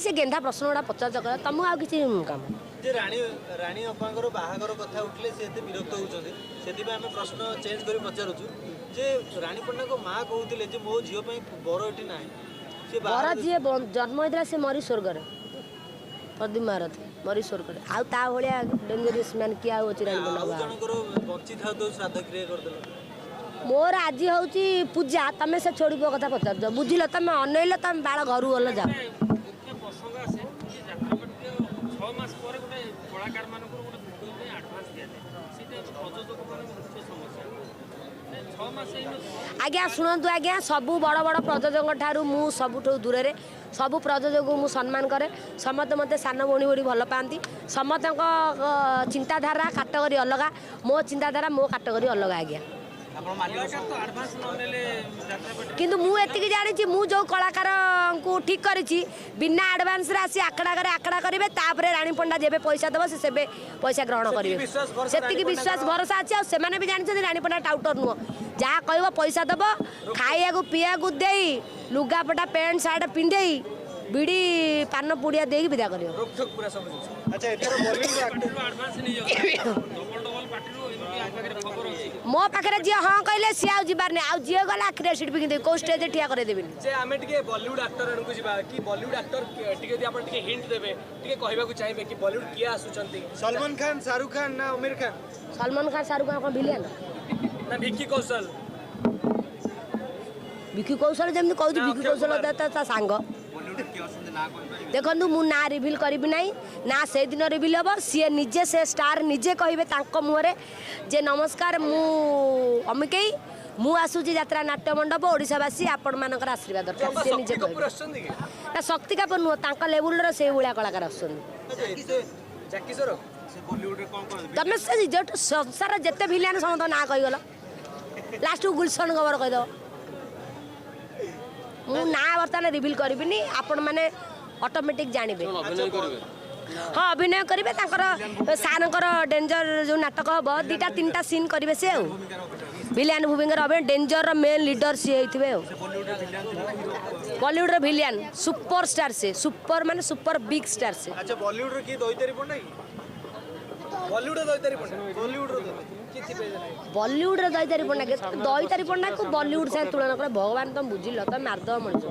ସେ ଗେନ୍ଧା ପ୍ରଶ୍ନ ଗୁଡ଼ା ପଚାରୁଛ ତମକୁ ଆଉ କିଛି କାମ। ଯେ ରାଣୀ ରାଣୀ ଅପାଙ୍କର ବାହାଘର କଥା ଉଠିଲେ ସେ ଏତେ ବିରକ୍ତ ହେଉଛନ୍ତି, ସେଥିପାଇଁ ଆମେ ପ୍ରଶ୍ନ ଚେଞ୍ଜ କରି ପଚାରୁଛୁ ଯେ ରାଣୀ ପଣ୍ଡାଙ୍କ ମା କହୁଥିଲେ ଯେ ମୋ ଝିଅ ପାଇଁ ବର ଏଠି ନାହିଁ। ସେ ବର ଯିଏ ଜନ୍ମ ହେଇଥିଲା ସେ ମରି ସ୍ୱର୍ଗରେ, ପ୍ରଦୀପ ମହାରଥୀ ମରି ସ୍ୱର୍ଗରେ। ଆଉ ତା ଭଳିଆ ଡେଞ୍ଜରିୟସ୍ ମ୍ୟାନ୍ କିଏ ଆଉ ଅଛି? ରାଣୀ ପଣ୍ଡା ଜଣଙ୍କର ବଞ୍ଚି ଥାଉ ଥାଉ ଶ୍ରାଦ୍ଧ କ୍ରିୟା କରିଦେଲେ। ମୋର ଆଜି ହେଉଛି ପୂଜା, ତମେ ସେ ଛୋଡ଼ି ପୁଅ କଥା ପଚାରୁଛ, ବୁଝିଲ? ତମେ ଅନେଇଲ, ତମେ ବାଳ ଘରୁ ଗଲ ଯାଅ। ପ୍ରସଙ୍ଗ ଆସେ ଯେ ଯାତ୍ରା ପାର୍ଟିର 6 ମାସ ପରେ ଗୋଟେ କଳାକାରମାନଙ୍କର ଗୋଟେ ଭିଡ଼ିଓ ପାଇଁ ଆଡ଼ଭାନ୍ସ ଦିଆଯାଏ, ସେଇଟା ପ୍ରଯୋଜକମାନଙ୍କ ମୁଖ୍ୟ ସମସ୍ୟା। 6 ମାସ ଆଜ୍ଞା ଶୁଣନ୍ତୁ ଆଜ୍ଞା, ସବୁ ବଡ଼ ବଡ଼ ପ୍ରଯୋଜକଙ୍କ ଠାରୁ ମୁଁ ସବୁଠୁ ଦୂରରେ। ସବୁ ପ୍ରଯୋଜକକୁ ମୁଁ ସମ୍ମାନ କରେ, ସମସ୍ତେ ମୋତେ ସାନ ଭଉଣୀ ଭଳି ଭଲ ପାଆନ୍ତି। ସମସ୍ତଙ୍କ ଚିନ୍ତାଧାରା କାଟଗୋରୀ ଅଲଗା, ମୋ ଚିନ୍ତାଧାରା ମୋ କାଟଗୋରୀ ଅଲଗା ଆଜ୍ଞା। କିନ୍ତୁ ମୁଁ ଏତିକି ଜାଣିଛି, ମୁଁ ଯେଉଁ କଳାକାରଙ୍କୁ ଠିକ୍ କରିଛି ବିନା ଆଡ଼ଭାନ୍ସରେ ଆସି ଆଖଡ଼ା ଘରେ ଆଖଡ଼ା କରିବେ, ତାପରେ ରାଣୀ ପଣ୍ଡା ଯେବେ ପଇସା ଦେବ ସେ ସେବେ ପଇସା ଗ୍ରହଣ କରିବେ। ସେତିକି ବିଶ୍ୱାସ ଭରସା ଅଛି। ଆଉ ସେମାନେ ବି ଜାଣିଛନ୍ତି ରାଣୀ ପଣ୍ଡା ଟାଉଟର ନୁହଁ, ଯାହା କହିବ ପଇସା ଦେବ, ଖାଇବାକୁ ପିଇବାକୁ ଦେଇ, ଲୁଗାପଟା ପ୍ୟାଣ୍ଟ ସାର୍ଟ ପିନ୍ଧେଇ, ବିଡ଼ି ପାନ ପୁଡ଼ିଆ ଦେଇକି ବିଦା କରିବ। ମୋ ପାଖରେ ଯିଏ ହଁ କହିଲେ ସିଏ ଆଉ ଯିବାର ନାହିଁ, ଆଉ ଯିଏ ଗଲା ଆଖିରେ ଏସିଡ୍ ପିଙ୍ଗି କୋଉ ଷ୍ଟେଜରେ ଠିଆ କରେଇଦେବିନି। ଯେ ଆମେ ଟିକେ ବଲିଉଡ ଆକ୍ଟର ଆଡ଼କୁ ଯିବା କି ବଲିଉଡ ଆକ୍ଟର ଟିକେ ଯଦି ଆପଣ ଟିକେ ହିଣ୍ଟ ଦେବେ, ଟିକେ କହିବାକୁ ଚାହିଁବେ କି ବଲିଉଡ କିଏ ଆସୁଛନ୍ତି? ସଲମାନ ଖାନ, ଶାହରୁଖ ଖାନ ନା ଅମିର ଖାନ? ସଲମାନ ଖାନ ଶାହରୁଖ ଖାନ କ'ଣ ଭିଲିଆନ ନା ଭିକି କୌଶଲ? ଭିକି କୌଶଲ ଯେମିତି କହୁଛି, ଭିକି କୌଶଲ ତା ସାଙ୍ଗ। ଦେଖନ୍ତୁ, ମୁଁ ନାଁ ରିଭିଲ୍ କରିବି ନାହିଁ, ନା ସେଇଦିନ ରିଭିଲ୍ ହେବ। ସିଏ ନିଜେ ସେ ଷ୍ଟାର ନିଜେ କହିବେ ତାଙ୍କ ମୁହଁରେ ଯେ ନମସ୍କାର, ମୁଁ ଅମିକେଇ, ମୁଁ ଆସୁଛି ଯାତ୍ରା ନାଟ୍ୟ ମଣ୍ଡପ, ଓଡ଼ିଶାବାସୀ ଆପଣମାନଙ୍କର ଆଶୀର୍ବାଦ ଦରକାର। ସିଏ ନିଜେ କହିବେ ନା ଶକ୍ତି କାପୁର ନୁହଁ, ତାଙ୍କ ଲେବୁଲର ସେଇଭଳିଆ କଳାକାର ଆସୁଛନ୍ତି। ତମେ ସେ ସଂସାର ଯେତେ ଭିଲିଆନ ସମସ୍ତଙ୍କ ନାଁ କହିଗଲ, ଲାଷ୍ଟକୁ ଗୁଲସନ ଖବର କହିଦେବ। ମୁଁ ନାଁ ବର୍ତ୍ତମାନ ରିଭିଲ୍ କରିବିନି, ଆପଣମାନେ ଅଟୋମେଟିକ୍ ଜାଣିବେ। ହଁ, ଅଭିନୟ କରିବେ, ତାଙ୍କର ସାର୍ଙ୍କର ଡେଞ୍ଜର ଯେଉଁ ନାଟକ ହେବ 2ଟା 3ଟା ସିନ୍ କରିବେ ସେ, ଆଉ ଭିଲିଆନ ଭୂମିକାର ଅଭିନୟ, ଡେଞ୍ଜରର ମେନ୍ ଲିଡର ସିଏ ହେଇଥିବେ। ଆଉ ବଲିଉଡ଼ର ଭିଲିଆନ ସୁପର ଷ୍ଟାର ସେ, ସୁପର ମାନେ ସୁପର ବିଗ୍ ଷ୍ଟାର ସେ। ଆଚ୍ଛା, ବଲିଉଡ଼ର କିଏ ଦୈତାରୀ ପଣ୍ଡା କି? ବଲିଉଡ଼ର ଦୈତାରୀ ପଣ୍ଡା? ଦୈତାରୀ ପଣ୍ଡାକୁ ବଲିଉଡ଼ ସାଙ୍ଗେ ତୁଳନା କଲେ ଭଗବାନ, ତମେ ବୁଝିଲ? ତମେ ମାରିଦେବ ମଣିଷ।